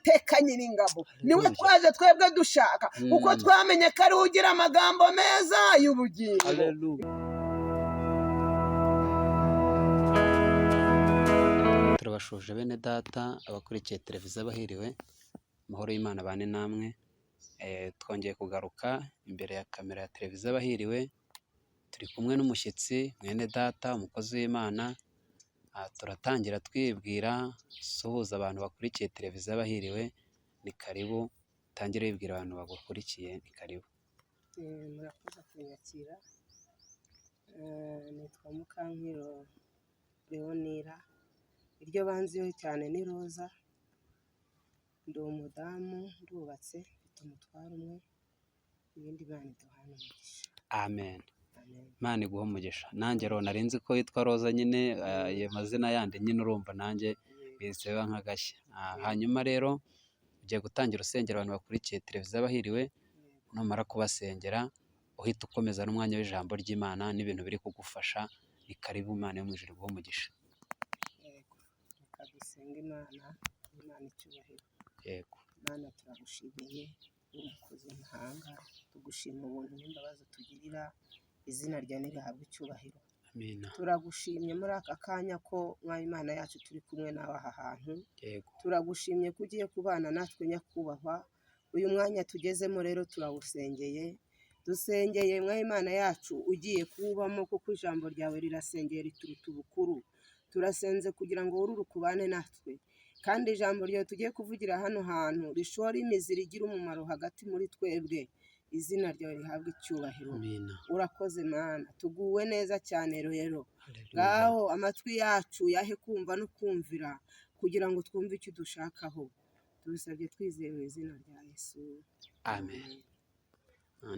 Uwiteka Nyiringabo, niwe Haleluya. twaje twebwe dushaka, kuko twamenye ko ari we ugira amagambo meza y'ubugingo. Haleluya. Turabashuje bene data abakurikiye televiziyo abahiriwe, amahoro y'Imana abane namwe. Twongeye kugaruka imbere ya kamera ya televiziyo abahiriwe, turi kumwe n'umushyitsi mwene data umukozi w'Imana. Turatangira twibwira, suhuza abantu bakurikiye televiziyo abahiriwe, ni karibu, utangire wibwira abantu bagukurikiye, ni karibu. Murakoze kunyakira. Nitwa Mukankiro Leonira, iryo banziho cyane ni Roza. Ndi umudamu, ndubatse, mfite umutware umwe, ibindi Imana iduhana umugisha. Amen. Amen. Imana iguhe umugisha. Nanjye rero nari nzi ko witwa Roza nyine, ayo mazina yandi nyine urumva nanjye bihise biba nk'agashya. Hanyuma rero ugiye gutangira usengera abantu bakurikiye televiziyo abahiriwe, numara kubasengera uhita ukomeza n'umwanya w'ijambo ry'Imana n'ibintu biri kugufasha. Ni karibu, Imana yo mu ijuru iguhe umugisha. Yego, reka dusenge Imana, Imana icyubahiro. Yego. Mana, turagushimiye uri umukozi w'amahanga, tugushima ubuntu n'imbabazi utugirira, izina ryawe nirihabwe icyubahiro. Amina. Turagushimye muri aka kanya ko mwami Imana yacu turi kumwe nawe aha hantu. Yego. Turagushimye ko ugiye kubana natwe nyakubahwa, uyu mwanya tugezemo rero turawusengeye, dusengeye mwami Imana yacu ugiye kuwubamo, kuko ijambo ryawe rirasengeye rituruta ubukuru. Turasenze kugira ngo wururuke ubane natwe, kandi ijambo ryawe tugiye kuvugira hano hantu rishore imizi rigire umumaro hagati muri twebwe, izina ryawe rihabwe icyubahiro. Amina. Urakoze Mana, tuguwe neza cyane rero. Haleluya. Ngaho amatwi yacu yahe kumva no kumvira, kugira ngo twumve icyo udushakaho. Tubisabye twizeye mu izina rya Yesu. Amen.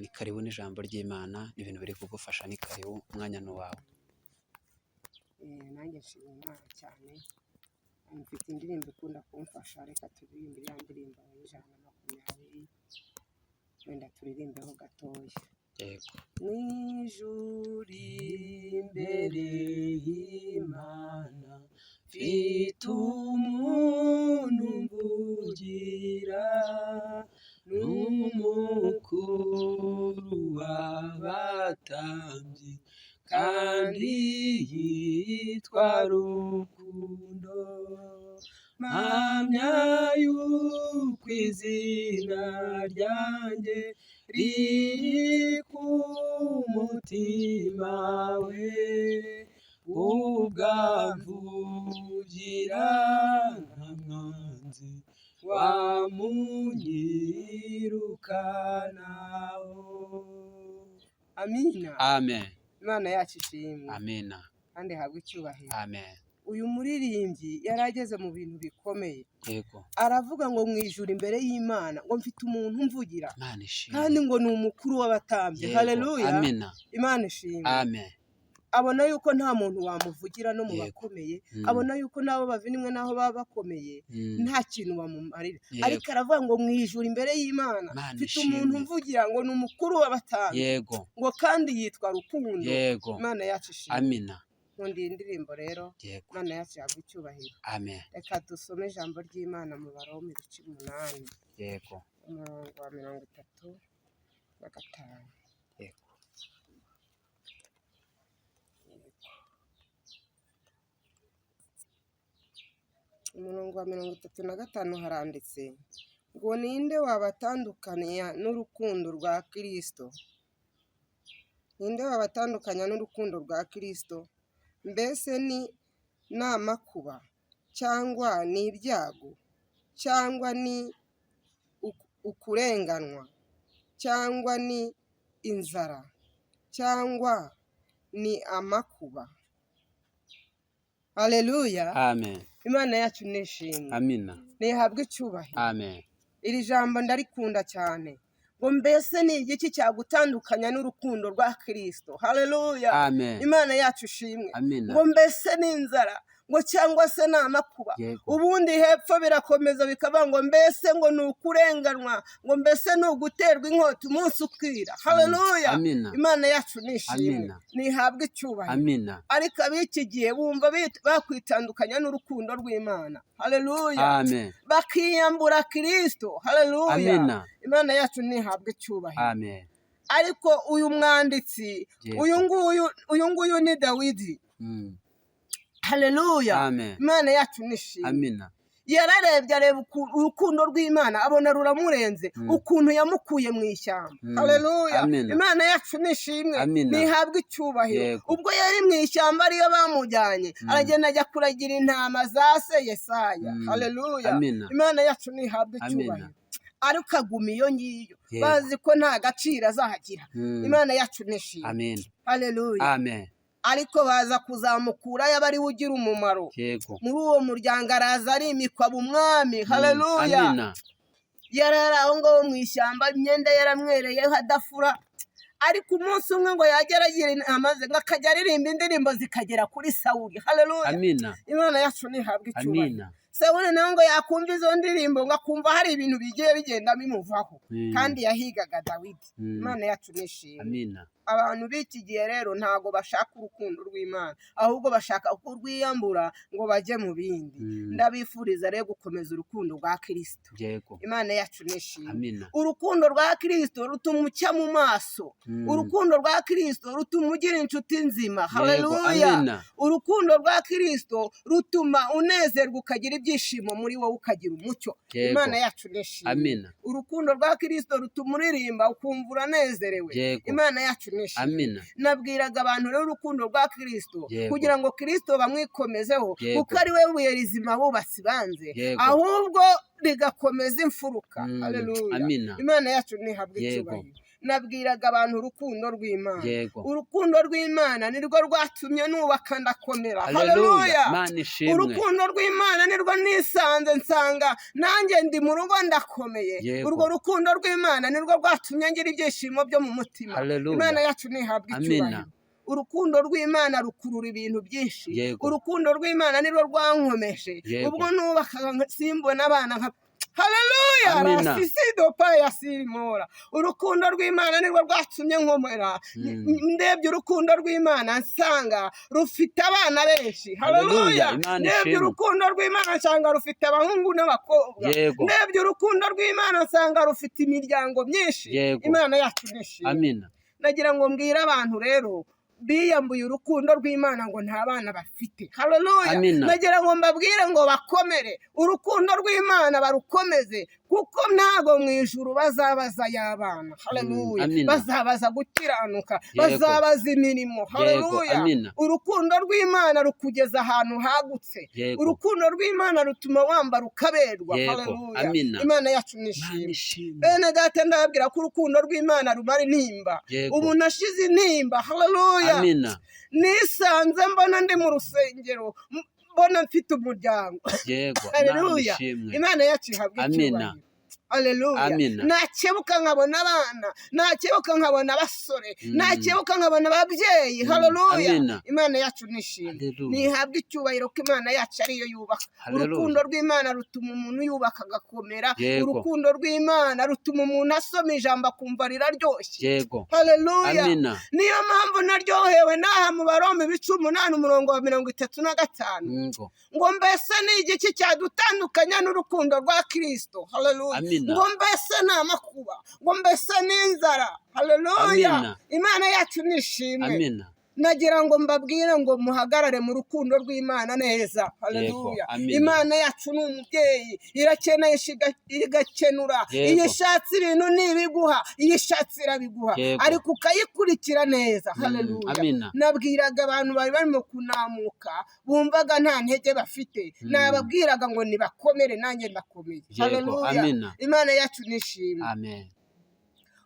Ni karibu n'ijambo ry'Imana n'ibintu biri kugufasha, ni karibu, umwanya ni uwawe. Nanjye nshima Imana cyane, mfite indirimbo ikunda kumfasha, reka turirimbe iriya ndirimbo y'120, wenda turirimbeho gatoya. Yego. Mw'ijuru imbere y'Imana mfite umuntu mvugira, n'umukuru w'abatambyi, kandi yitwa Rukundo. Mpamya yuko izina ryanjye riri ku mutima we, ubwamvugira nka mwanzi wamunyirukanaho. Amina. Amen. Imana yacu ishimwe. Amina. Kandi ihabwe icyubahiro. Amen. Uyu muririmbyi yari ageze mu bintu bikomeye. Yego. Aravuga ngo mu ijuru imbere y'Imana ngo mfite umuntu umvugira, Imana ishimwe. kandi ngo ni umukuru w'abatambyi. Yego. Haleluya. Amina. Imana ishimwe. Amen. Abona yuko nta muntu wamuvugira no mu Yego. bakomeye, abona yuko n'abo bavindimwe n'aho baba bakomeye nta kintu bamumarira. Yego. Ariko aravuga ngo mu ijuru imbere y'Imana Imana mfite umuntu ishimwe. umvugira, ngo ni umukuru w'abatambyi. Yego. Ngo kandi yitwa Rukundo. Yego. Imana yacu ishimwe. Amina. Nkunda iyi ndirimbo rero. Yego. Imana yacu ihabwe icyubahiro. Amen. Reka dusome ijambo ry'Imana mu Baroma ibice 8. Yego. Umurongo wa 35. Yego. Umurongo wa 35 haranditse ngo ninde wabatandukanya n'urukundo rwa Kristo? Ninde wabatandukanya n'urukundo rwa Kristo? Mbese ni n'amakuba, cyangwa ni ibyago, cyangwa ni ukurenganwa, cyangwa ni inzara, cyangwa ni amakuba? Haleluya. Amen. Imana yacu nishimwe. Amina. Ntihabwe icyubahiro. Amen. Iri jambo ndarikunda cyane. Ngo mbese ni igiki cyagutandukanya n'urukundo rwa Kristo? Haleluya. Amen. Imana yacu ishimwe. Amina. Ngo mbese ni inzara, Ngo cyangwa se ni amakuba. Yego. Ubundi hepfo birakomeza bikavuga ngo mbese ngo ni ukurenganwa, ngo mbese ni uguterwa inkota umunsi ukira. Haleluya. Amina. Imana yacu nishimwe, Amina. ntihabwe icyubahiro. Amina. Ariko ab'iki gihe bumva bakwitandukanya n'urukundo rw'Imana. Haleluya. Amen. Bakiyambura Kirisito. Haleluya. Amina. Imana yacu ntihabwe icyubahiro. Amen. Ariko uyu mwanditsi, Yego. uyu nguyu ni Dawidi. Haleluya. Amen. Imana yacu nishimwe. Amina. Yararebye, areba urukundo rw'Imana, abona ruramurenze, ukuntu yamukuye mu ishyamba. Haleluya. Amina. Imana yacu nishimwe, Amina. ntihabwe icyubahiro. Yego. Ubwo yari mu ishyamba, ariyo bamujyanye, aragenda ajya kuragira intama za se Yesaya. Haleluya. Amina. Imana yacu ntihabwe Amina. icyubahiro. Ariko aguma iyo ngiyo, Yego. bazi ko nta gaciro azahagira. Imana yacu nishimwe. Amen. Haleluya. Amen. Ariko baza kuzamukura, yaba ariwe ugira umumaro Yego. muri uwo muryango, araza arimikwa aba umwami. Haleluya. Amina. Yari ari aho ngaho mu ishyamba, imyenda yaramwereyeho, adafura. Ariko umunsi umwe ngo yagera agira intama ze, ngo akajya aririmba indirimbo zikagera kuri Sawuli. Haleluya. Amina. Imana yacu ntihabwe icyubahiro. Amina. Sawuli nawe ngo yakumva izo ndirimbo, ngo akumva hari ibintu bigiye bigenda bimuvaho, kandi yahigaga Dawidi. Imana yacu nishimwe. Amina. Abantu b'iki gihe rero ntabwo bashaka urukundo rw'Imana, ahubwo bashaka kurwiyambura ngo bajye mu bindi. Ndabifuriza rero gukomeza urukundo rwa Kirisito. Yego. Imana yacu nishimwe. Amina. Urukundo rwa Kirisito rutuma ucya mu maso. Urukundo rwa Kirisito rutuma ugira inshuti nzima. Haleluya. Amina. Urukundo rwa Kirisito rutuma unezerwa, ukagira ibyishimo muri wowe, ukagira umucyo. Yego. Imana yacu nishimwe. Amina. Urukundo rwa Kirisito rutuma uririmba ukumva uranezerewe. Yego. Imana yacu nishimwe. Amina. Nabwiraga abantu rero urukundo rwa Kirisito, Yego. kugira ngo Kirisito bamwikomezeho, Yego. kuko ari we buye rizima bubatsi banze, Yego. ahubwo rigakomeza imfuruka. Haleluya. Amina. Imana yacu ntihabwe Yego. icyubahiro. Nabwiraga abantu urukundo rw'Imana. Yego. Urukundo rw'Imana nirwo rwatumye nubaka ndakomera. Haleluya. Haleluya. Imana ishimwe. Urukundo rw'Imana nirwo nisanze nsanga nanjye ndi mu rugo ndakomeye. Yego. Urwo rukundo rw'Imana nirwo rwatumye ngira ibyishimo byo mu mutima. Haleluya. Imana yacu ntihabwe Amina. icyubahiro. Urukundo rw'Imana rukurura ibintu byinshi. Yego. Urukundo rw'Imana nirwo rwankomeje. Yego. Ubwo nubakaga simbona abana nka, haleluya. Amina. Rasisido pa ya sirimora. Urukundo rw'Imana nirwo rwatumye nkomera. Ndebye urukundo rw'Imana nsanga rufite abana benshi. Haleluya. Haleluya. Imana Ndebye ishimwe. urukundo rw'Imana nsanga rufite abahungu n'abakobwa. Yego. Ndebye urukundo rw'Imana nsanga rufite imiryango myinshi. Yego. Imana yacu nishimwe. Amina. Nagira ngo mbwire abantu rero biyambuye urukundo rw'Imana ngo nta bana bafite. Haleluya. Amina. Nagira ngo mbabwire ngo bakomere, urukundo rw'Imana barukomeze, kuko ntago mu ijuru bazabaza y'abana. Haleluya. Amina. Bazabaza gukiranuka, Yego. bazabaza imirimo. Haleluya. Amina. Urukundo rw'Imana rukugeza ahantu hagutse. Yego. Urukundo rw'Imana rutuma wambara ukaberwa. Yego. Haleluya. Amina. Imana yacu Imana nishimwe. ishimwe. Bene data, ndababwira ko urukundo rw'Imana rumara intimba. Yego. Ubu nashize intimba. Haleluya. Amina. Nisanze mbona ndi mu rusengero, mbona mfite umuryango. Yego. Imana Haleluya. ishimwe. Imana yacu ihabwa Amina. icyubahiro. Haleluya. Amina. Nakebuka nkabona abana, nakebuka nkabona abasore, nakebuka nkabona ababyeyi. Haleluya. Amina. Imana yacu nishimwe. Haleluya. Ntihabwa icyubahiro ko Imana yacu ariyo yubaka. Haleluya. Urukundo rw'Imana rutuma umuntu yubaka agakomera. Yego. Urukundo rw'Imana rutuma umuntu asoma ijambo akumva riraryoshye. Yego. Haleluya. Amina. Niyo mpamvu naryohewe n'aha mu Baroma ibice 8, umurongo wa 35, Yego. ngo mbese ni igiki cyadutandukanya n'urukundo rwa Kirisito? Haleluya. Amina. Ngo mbese ni amakuba, ngo mbese ni inzara? Haleluya. Amina. Imana yacu nishimwe. Amina. Nagira ngo mbabwire ngo muhagarare mu rukundo rw'Imana neza. Haleluya. Amina. Imana yacu ni umubyeyi, irakenesha igakenura. Yego. Iyo ishatse ibintu ntibiguha, iyo ishatse irabiguha, Yego. ariko ukayikurikira neza. Haleluya. Amina. Nabwiraga abantu bari barimo kunamuka, bumvaga nta ntege bafite, nababwiraga ngo nibakomere, nanjye ndakomeye. Yego. Haleluya. Amina. Imana yacu nishimwe. Amen.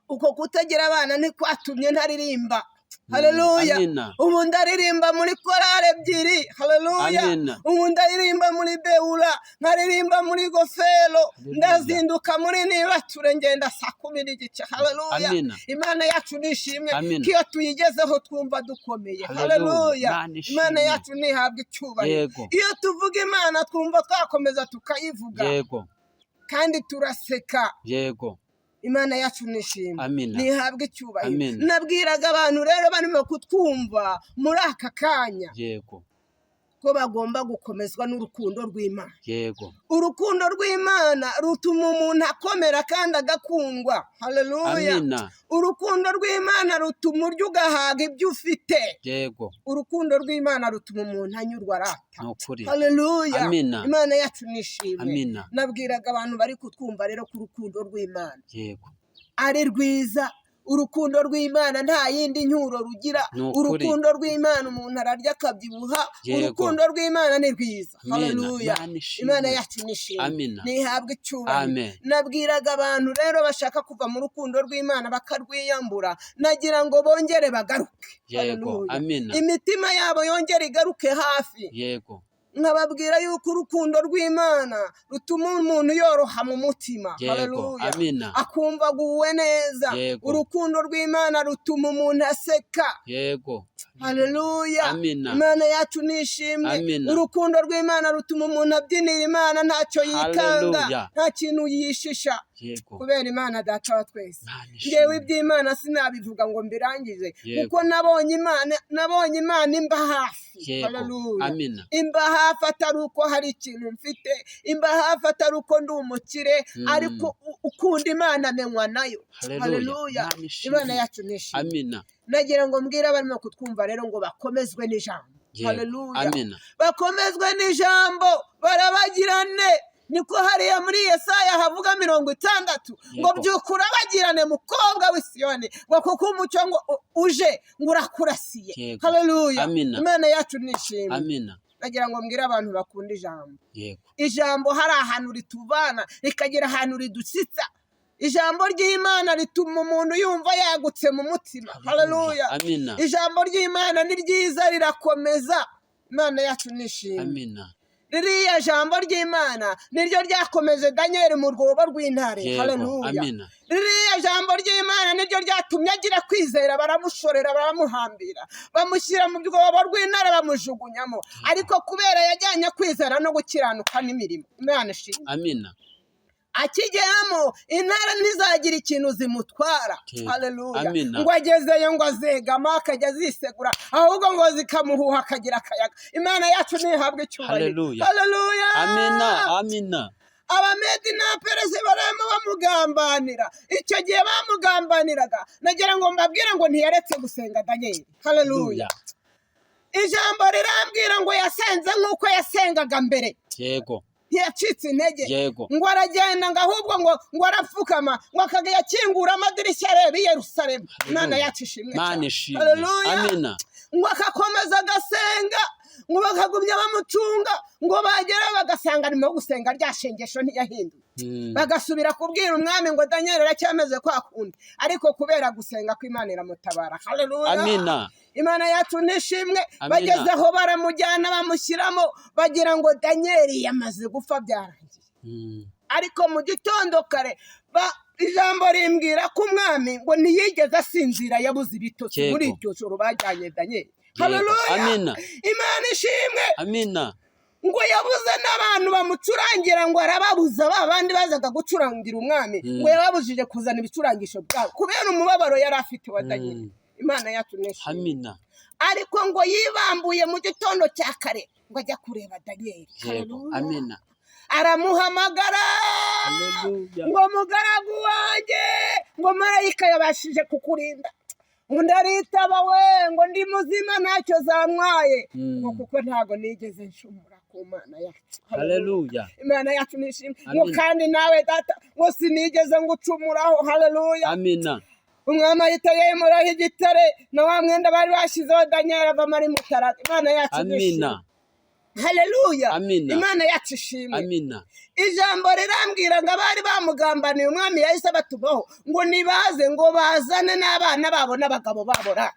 Uko kutagira abana ntikwatumye ntaririmba. Haleluya. Amina. Ubu ndaririmba muri korali ebyiri. Haleluya. Amina. Ubu ndaririmba muri Bewura, nkaririmba muri Gofero, Haleluya. ndazinduka muri Nibature, ngenda saa 10:30. Haleluya. Amina. Imana yacu nishimwe Amina. ko iyo tuyigezeho twumva dukomeye. Haleluya. Haleluya. Imana ishimwe. Imana yacu ntihabwa icyubahiro. Yego. Iyo tuvuga Imana twumva twakomeza tukayivuga. Yego. Kandi turaseka. Yego. Imana yacu nishimwe. Amina. Ntihabwa icyubahiro. Amina. Nabwiraga abantu rero barimo kutwumva muri aka kanya Yego. ko bagomba gukomezwa n'urukundo rw'Imana. Yego. Urukundo rw'Imana rutuma umuntu akomera kandi agakundwa. Haleluya. Amina. Urukundo rw'Imana rutuma urya ugahaga ibyo ufite. Yego. Urukundo rw'Imana rutuma umuntu anyurwa arata. Ni ukuri. Haleluya. Amina. Imana yacu nishimwe. Amina. Nabwiraga abantu bari kutwumva rero ko urukundo rw'Imana Yego. ari rwiza. Urukundo rw'Imana nta yindi nyuro rugira. Ni ukuri. Urukundo rw'Imana umuntu ararya akabyibuha. Yego. Urukundo rw'Imana ni rwiza. Amina. Haleluya. Imana ishimwe. Imana yacu nishimwe. Amina. Ntihabwe icyubahiro. Amen. Nabwiraga abantu rero bashaka kuva mu rukundo rw'Imana bakarwiyambura, nagira ngo bongere bagaruke. Yego. Haleluya. Amina. Imitima yabo yongere igaruke hafi. Yego. Nkababwira yuko urukundo rw'Imana rutuma umuntu yoroha mu mutima. Yego. Haleluya. Amina. Akumva aguwe neza. Yego. Urukundo rw'Imana rutuma umuntu aseka. Yego. Haleluya. Amina. Imana yacu nishimwe. Amina. Urukundo rw'Imana rutuma umuntu abyinira Imana ntacyo yikanga, Haleluya. nta kintu yishisha. Yego. Kubera Imana data wa twese. Imana Ngewe ishimwe. iby'Imana sinabivuga ngo mbirangize, Yego. kuko nabonye Imana imba hafi. Yego. Haleluya. Amina. Imba hafi atari uko hari ikintu mfite, imba hafi atari uko ndi umukire, ariko ukunda Imana amenywa nayo. Haleluya. Haleluya. Imana ishimwe. Imana yacu nishimwe. Amina. Nagira ngo mbwire abarimo kutwumva rero ngo bakomezwe n'ijambo. Yego. Haleluya. Amina. Bakomezwe n'ijambo, barabagirane. Niko hariya muri Yesaya havuga 60 ngo Yego. byuka urabagirane mukobwa w'i Siyoni, ngo kuko umucyo ngo uje ngo urakurasiye. Yego. Haleluya. Amina. Imana yacu nishimwe. Amina. Nagira ngo mbwire abantu bakunda ijambo. Yego. Ijambo hari ahantu rituvana rikagera ahantu ridusitsa. Ijambo ry'Imana rituma umuntu yumva yagutse mu mutima. Haleluya. Amina. Ijambo ry'Imana ni ryiza, rirakomeza. Imana yacu nishimwe. Amina. Ririya jambo ry'Imana niryo ryakomeje Daniel mu rwobo rw'intare. Yego. Haleluya. Amina. Ririya jambo ry'Imana niryo ryatumye agira kwizera, baramushorera, baramuhambira, bamushyira mu rwobo rw'intare, bamujugunyamo, ariko kubera yajyanye kwizera no gukiranuka n'imirimo, Imana ishimwe. Amina. Akigeramo intare ntizagira ikintu zimutwara. Yego. Haleluya. Amina. Ngo agezeyo ngo azegama akajya azisegura, ahubwo ngo zikamuhuha akagira akayaga. Imana yacu ntihabwe icyubahiro. Haleluya. Haleluya. Amina. Amina. Abamedi n'Abaperesi barimo bamugambanira. Icyo gihe bamugambaniraga, nagira ngo mbabwire ngo ntiyaretse gusenga Daniel. Haleluya. Ijambo rirambwira ngo yasenze nk'uko yasengaga mbere. Yego. Ntiyacitse intege. Yego. Ngo aragenda, ngo ahubwo ngo arapfukama, ngo akajya akingura amadirishya areba i Yerusalemu. Imana yacu ishimwe Imana cyane. ishimwe. Haleluya. Amina. Ngo akakomeza agasenga, ngo bakagumya bamucunga, ngo bagera bagasanga arimo gusenga, rya shengesho ntiyahinduye. Bagasubira kubwira umwami ngo Daniel aracyameze kwa kundi, ariko kubera gusenga ko Imana iramutabara. Haleluya. Amina. Imana yacu nishimwe. Amina. Bagezeho baramujyana bamushyiramo, bagira ngo Daniel yamaze gupfa byarangiye. Ariko mu gitondo kare ijambo rimbwira ko umwami ngo ntiyigeze asinzira, yabuze ibitotsi Yego. muri iryo joro bajyanye Daniel. Yego. Haleluya. Amina. Imana ishimwe. Amina. Ngo yabuze n'abantu bamucurangira, ngo arababuza, ba bandi bazaga gucurangira umwami, ngo yababujije kuzana ibicurangisho byabo kubera umubabaro yari afite wa Daniel. Imana yacu nishimwe. Amina. Ariko ngo yibambuye mu gitondo cya kare ngo ajya kureba Daniel. Yego. Haleluya. Amina. Aramuhamagara Haleluya. ngo mugaragu wanjye, ngo marayika yabashije kukurinda. Ngo ndaritaba we, ngo ndi muzima ntacyo zantwaye, ngo kuko ntago nigeze nshumura ku Mana yacu. Haleluya. Imana yacu nishimwe. Ngo Amina. kandi nawe data, ngo sinigeze ngucumuraho. Haleluya. Amina. Umwami ahita yemuraho igitare na wa mwenda bari bashyizeho Daniel, avamo ari mutaraga. Imana yacu nishimwe. Amina. Haleluya. Amina. Imana yacu ishimwe. Amina. Ijambo rirambwira ngo abari bamugambaniye umwami yahise abatumaho ngo nibaze, ngo bazane n'abana babo n'abagabo babo rata.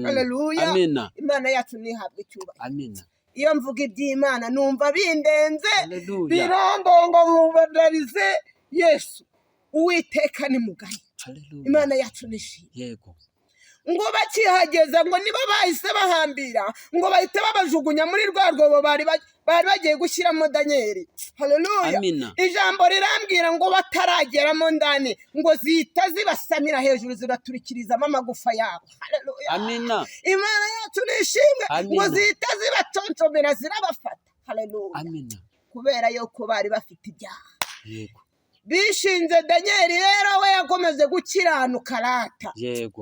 Haleluya. Amina. Imana yacu ntihabwe icyubahiro. Amina. Iyo mvuga iby'Imana numva bindenze. Haleluya. Birandenga, nkumva ndarize. Yesu Uwiteka ni mugari. Haleluya. Imana yacu nishimye. Ngo bakihageza, ngo niba bahise bahambira, ngo bahite babajugunya muri rwa rwobo bari bagiye gushyiramo Daniyeli. Haleluya. Amina. Ijambo rirambwira ngo batarageramo ndani, ngo zihita zibasamira hejuru, zibaturukirizamo amagufa yabo. Haleluya. Amina. Imana yacu nishimwe. Amina. Ngo zihita zibaconcomera, zirabafata. Haleluya. Amina. Kubera yuko bari bafite ibyaha bishinze Daniyeli rero we yakomeje gukiranuka arata,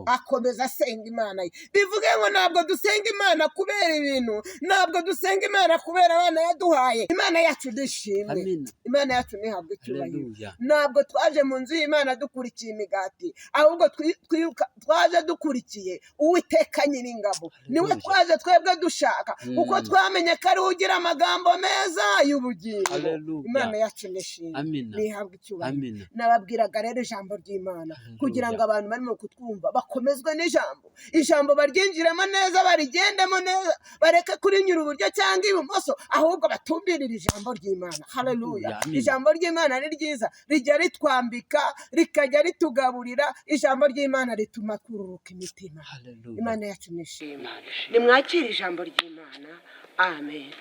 akomeza asenga Imana ye. Bivuge ngo ntabwo dusenga Imana kubera ibintu, ntabwo dusenga Imana kubera abana yaduhaye. Imana yacu nishimwe. Amina. Imana yacu ntihabwe icyubahiro. Haleluya. Ntabwo twaje mu nzu y'Imana dukurikiye imigati, ahubwo twaje dukurikiye Uwiteka Nyiringabo. Niwe Haleluya. twaje twebwe dushaka, kuko twamenye ko ari we ugira amagambo meza y'ubugingo. Haleluya. Imana yacu nishimwe. Amina. Ntihabwe icyubahiro. Amina. Nababwiraga rero ijambo ry'Imana Haleluya. kugira ngo abantu barimo kutwumva bakomezwe n'ijambo, ijambo baryinjiremo neza, barigendemo neza, bareke kurinyura uburyo cyangwa ibumoso, ahubwo batumbirire ijambo ry'Imana. Haleluya. Haleluya. Ijambo ry'Imana ni ryiza, rijya ritwambika, rikajya ritugaburira. Ijambo ry'Imana rituma twururuka imitima. Haleluya. Imana yacu nishimwe. Nimwakire ijambo ry'Imana. Amen.